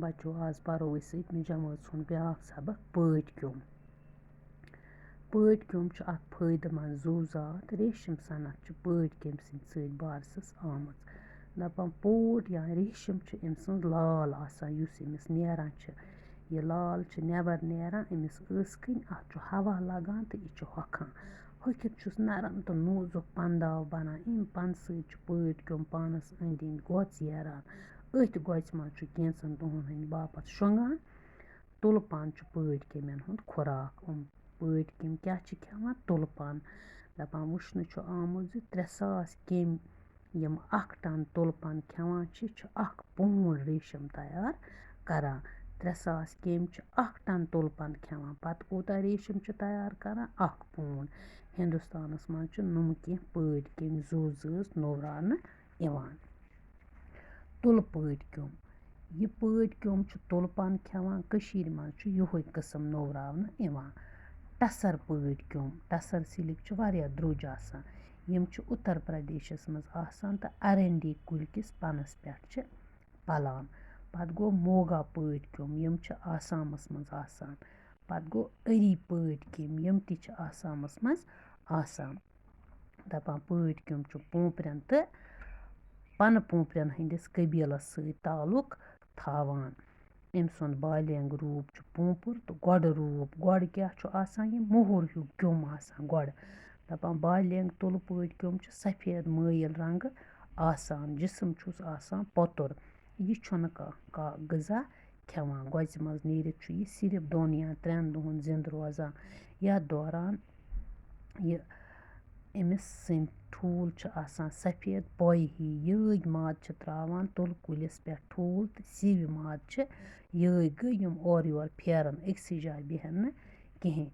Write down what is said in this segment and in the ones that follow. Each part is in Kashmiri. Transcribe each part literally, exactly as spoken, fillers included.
بچو، آز پرو أسۍ ٲٹھمہِ جمٲژ ہُنٛد بیٛاکھ سبق، پٲٹھۍ کیوٚم۔ پٲٹھۍ کیوٚم چھُ اکھ فٲیدٕ مند زُو زاتھ۔ ریشم صنعت چھِ پٲٹھۍ کیٚمۍ سٕنٛدِ سۭتۍ بارسَس آمٕژ۔ دَپان، پوٹ یا ریشم چھُ أمۍ سٕنٛز لال آسان، یُس أمِس نیران چھِ۔ یہِ لال چھِ نٮ۪بر نیران أمِس ٲسہٕ کِنۍ، اَتھ چھُ ہوا لگان تہٕ یہِ چھُ ہۄکھان۔ ہۄکھِتھ چھُس نرم تہٕ نوزُک پنداو بنان۔ اَمہِ پنہٕ سۭتۍ چھُ پٲٹھۍ کیوٚم پانَس أنٛدۍ أنٛدۍ گۄژھ ییران۔ أتھۍ گۄژھِ منٛز چھُ کینٛژن دۄہن ہٕنٛدِ باپتھ شۄنٛگان۔ تُلہٕ پَن چھُ پٲٹھۍ کیٚمٮ۪ن ہُنٛد خوراک۔ یِم پٲٹھۍ کیٚمۍ کیٛاہ چھِ کھٮ۪وان؟ تُلہٕ پَن۔ دَپان، وٕچھنہٕ چھُ آمُت زِ ترٛےٚ ساس کیٚمۍ یِم اَکھ ٹَن تُلہٕ پَن کھٮ۪وان چھِ، چھِ اَکھ پونٛڈ ریشم تیار کران۔ ترٛےٚ ساس کیٚمۍ چھِ اَکھ ٹَن تُلہٕ پَن کھٮ۪وان۔ پَتہٕ کوٗتاہ ریشم چھِ تیار کران؟ اَکھ پونٛڈ۔ ہِندُستانَس منٛز چھِ نُمہٕ کینٛہہ پٲٹھۍ کیٚمۍ زُو زٲژ نوٚوراونہٕ یِوان۔ تُلہٕ پٲٹھۍ کیوٚم۔ یہِ پٲٹھۍ کیوٚم چھُ تُلہٕ پَن کھٮ۪وان۔ کٔشیٖرِ منٛز چھُ یِہوٚے قٕسٕم نوٚوراونہٕ یِوان۔ ٹَسَر پٲٹھۍ کیوٚم، ٹَسَر سِلِک چھُ واریاہ درٛوٚج آسان۔ یِم چھِ اُتر پرٛدیشَس منٛز آسان تہٕ اَرَنڈی کُلۍ کِس پَنَس پٮ۪ٹھ چھِ پَلان۔ پَتہٕ گوٚو موگا پٲٹھۍ کیوٚم، یِم چھِ آسامَس منٛز آسان۔ پَتہٕ گوٚو أری پٲٹھۍ کیوٚم، یِم تہِ چھِ آسامَس منٛز آسان۔ دَپان، پٲٹھۍ کیوٚم چھُ پونٛپرٮ۪ن تہٕ پَنہٕ پونٛپرٮ۪ن ہٕنٛدِس قبیٖلَس سۭتۍ تعلق تھاوان۔ أمۍ سُنٛد بالینگ روٗپ چھُ پونٛپُر تہٕ گۄڈٕ روٗپ۔ گۄڈٕ کیٛاہ چھُ آسان؟ یہِ موٚہُر ہیوٗ کیوٚم آسان گۄڈٕ۔ دَپان، بالینگ تُلہٕ پٲٹھۍ کیوٚم چھُ سفید مٲیِل رنٛگہٕ آسان۔ جسم چھُس آسان پۄتُر۔ یہِ چھُنہٕ کانٛہہ، کانٛہہ غذا کھٮ۪وان۔ گۄژھِ منٛز نیٖرِتھ چھُ یہِ صرف دۄن یا ترٛٮ۪ن دۄہَن زِنٛدٕ روزان۔ یَتھ دوران یہِ أمِس سٕنٛدۍ ٹھوٗل چھِ آسان سفید پۄیہِ ہی۔ یٲگۍ ماد چھِ ترٛاوان تُلہٕ کُلِس پٮ۪ٹھ ٹھوٗل تہٕ سِوِ ماد چھِ یٲگۍ گٔے یِم اورٕ یورٕ پھیران، أکسٕے جایہِ بیٚہن نہٕ کِہیٖنۍ۔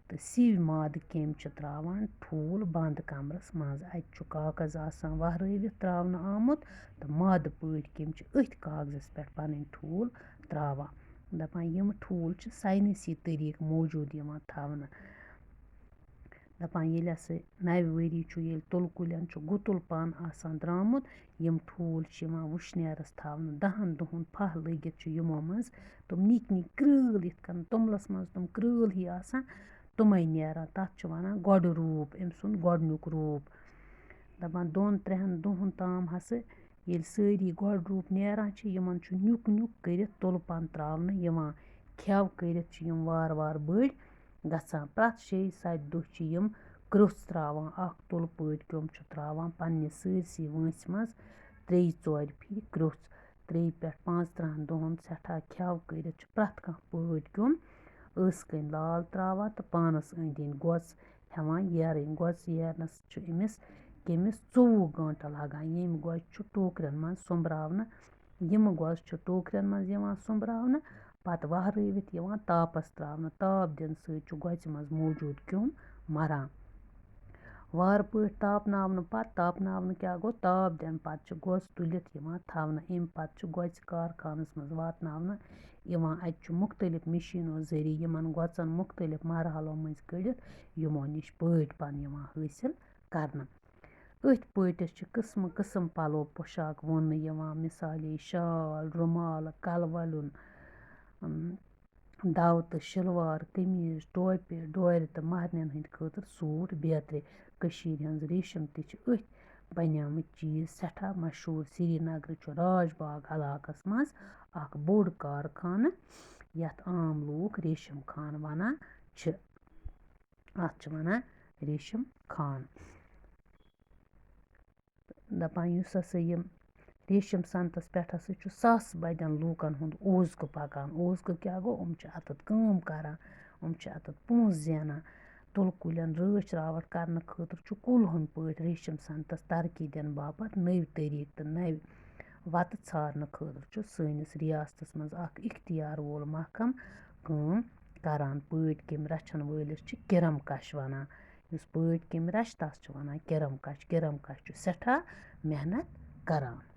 تہٕ سِوۍ مادٕ کیٚمۍ چھِ ترٛاوان ٹھوٗل بنٛد کمرَس منٛز۔ اَتہِ چھُ کاغذ آسان وَہرٲوِتھ ترٛاونہٕ آمُت تہٕ مادٕ پٲٹھۍ کیٚمۍ چھِ أتھۍ کاغذَس پٮ۪ٹھ پَنٕنۍ ٹھوٗل ترٛاوان۔ دَپان، یِم ٹھوٗل چھِ ساینسی طریٖقہٕ موٗجوٗد یِوان تھاونہٕ۔ دَپان، ییٚلہِ ہسا نَوِ ؤری چھُ، ییٚلہِ تُلہٕ کُلٮ۪ن چھُ گُتُل پَن آسان درٛامُت، یِم ٹھوٗل چھِ یِوان وٕشنیرَس تھاونہٕ۔ دَہَن دۄہَن پھَہ لٔگِتھ چھُ یِمو منٛز تِم نِکۍ نِکۍ کرٛٲل، یِتھ کٔنۍ توٚملَس منٛز تِم کرٛٲل ہی آسان، تِمَے نیران۔ تَتھ چھِ وَنان گۄڈٕ روٗپ، أمۍ سُنٛد گۄڈٕنیُک روٗپ۔ دَپان، دۄن ترٛٮ۪ن دۄہَن تام ہسا ییٚلہِ سٲری گۄڈٕ روٗپ نیران چھِ، یِمَن چھُ نیُک نیُک کٔرِتھ تُلہٕ پَن ترٛاونہٕ یِوان۔ کھٮ۪و کٔرِتھ چھِ یِم وارٕ وارٕ بٔڑۍ گژھان۔ پرٛٮ۪تھ شیٚیہِ سَتہِ دۄہہِ چھِ یِم کرٛوٚژھ ترٛاوان۔ اَکھ تُلہٕ پٲٹھۍ کیوٚم چھُ ترٛاوان پنٛنہِ سٲرسٕے وٲنٛسہِ منٛز ترٛیٚیہِ ژورِ پھِرِ کرٛوٚژھ۔ ترٛیٚیہِ پٮ۪ٹھ پانٛژترٕٛہَن دۄہَن سٮ۪ٹھاہ کھٮ۪و کٔرِتھ چھُ پرٛٮ۪تھ کانٛہہ پٲٹھۍ کیوٚم ٲسہٕ کَنۍ لال ترٛاوان تہٕ پانَس أنٛدۍ أنٛدۍ گۄژھ ہٮ۪وان ییرٕنۍ۔ گۄژھ ییرنَس چھُ أمِس کیٚمِس ژوٚوُہ گٲنٛٹہٕ لَگان، ییٚمہِ گۄژھِ چھُ ٹوٗکرٮ۪ن منٛز سوٚمبراونہٕ۔ یِمہٕ گۄژھ چھِ ٹوٗکرٮ۪ن منٛز یِوان سوٚمبراونہٕ، پَتہٕ وَہرٲوِتھ یِوان تاپَس ترٛاونہٕ۔ تاپھ دِنہٕ سۭتۍ چھُ گۄژھِ منٛز موٗجوٗد کیوٚم مَران۔ وارٕ پٲٹھۍ تاپناونہٕ پَتہٕ، تاپناونہٕ کیٛاہ گوٚو؟ تاپھ دِنہٕ پَتہٕ چھُ گۄژھ تُلِتھ یِوان تھاونہٕ۔ اَمہِ پَتہٕ چھُ گۄژھِ کارخانَس منٛز واتناونہٕ یِوان۔ اَتہِ چھُ مُختٔلِف مِشیٖنو ذٔریعہٕ یِمَن گۄژَن مُختٔلِف مرحلو مٔنٛزۍ کٔڑِتھ یِمو نِش پٲٹھۍ پَن یِوان حٲصِل کرنہٕ۔ أتھۍ پٲٹھِس چھِ قٕسمہٕ قٕسم پَلو پوشاک ووننہٕ یِوان، مِثالے شال، رُمال، کَلہٕ وَلیُن، اَم، دَو تہٕ شِلوار، قمیٖض، ٹوپہِ، ڈورِ تہٕ مَہرنٮ۪ن ہٕنٛدِ خٲطرٕ سوٗٹ بیترِ۔ کٔشیٖرِ ہٕنٛز ریشم تہِ چھِ أتھۍ بَنیمٕتۍ چیٖز سٮ۪ٹھاہ مشہوٗر۔ سرینگرٕ چھُ راج باغ علاقَس منٛز اَکھ بوٚڑ کارخانہٕ، یَتھ عام لوٗکھ ریشم خان وَنان چھِ۔ اَتھ چھِ وَنان ریشم خان۔ دَپان، یُس ہسا یِم ریشم صنعتَس پٮ۪ٹھ ہسا چھُ ساسہٕ بَدٮ۪ن لوٗکَن ہُنٛد اوزکہٕ پَکان۔ اوزکہٕ کیٛاہ گوٚو؟ یِم چھِ اَتَتھ کٲم کران، یِم چھِ اَتَتھ پونٛسہٕ زینان۔ تُلہٕ کُلٮ۪ن رٲچھ راوَٹھ کرنہٕ خٲطرٕ چھُ کُلہُن پٲٹھۍ ریشم صنعتَس ترقی دِنہٕ باپتھ نٔوۍ طریٖقہٕ تہٕ نَوِ وَتہٕ ژھارنہٕ خٲطرٕ چھُ سٲنِس رِیاستَس منٛز اَکھ اِختیار وول محکمہٕ کٲم کران۔ پٲٹھۍ کیٚمۍ رَچھَن وٲلِس چھِ کِرم کَش وَنان۔ یُس پٲٹھۍ کیٚمۍ رَچھِ، تَس چھِ وَنان کِرم کَش۔ کِرم کَش چھُ سٮ۪ٹھاہ محنت کران۔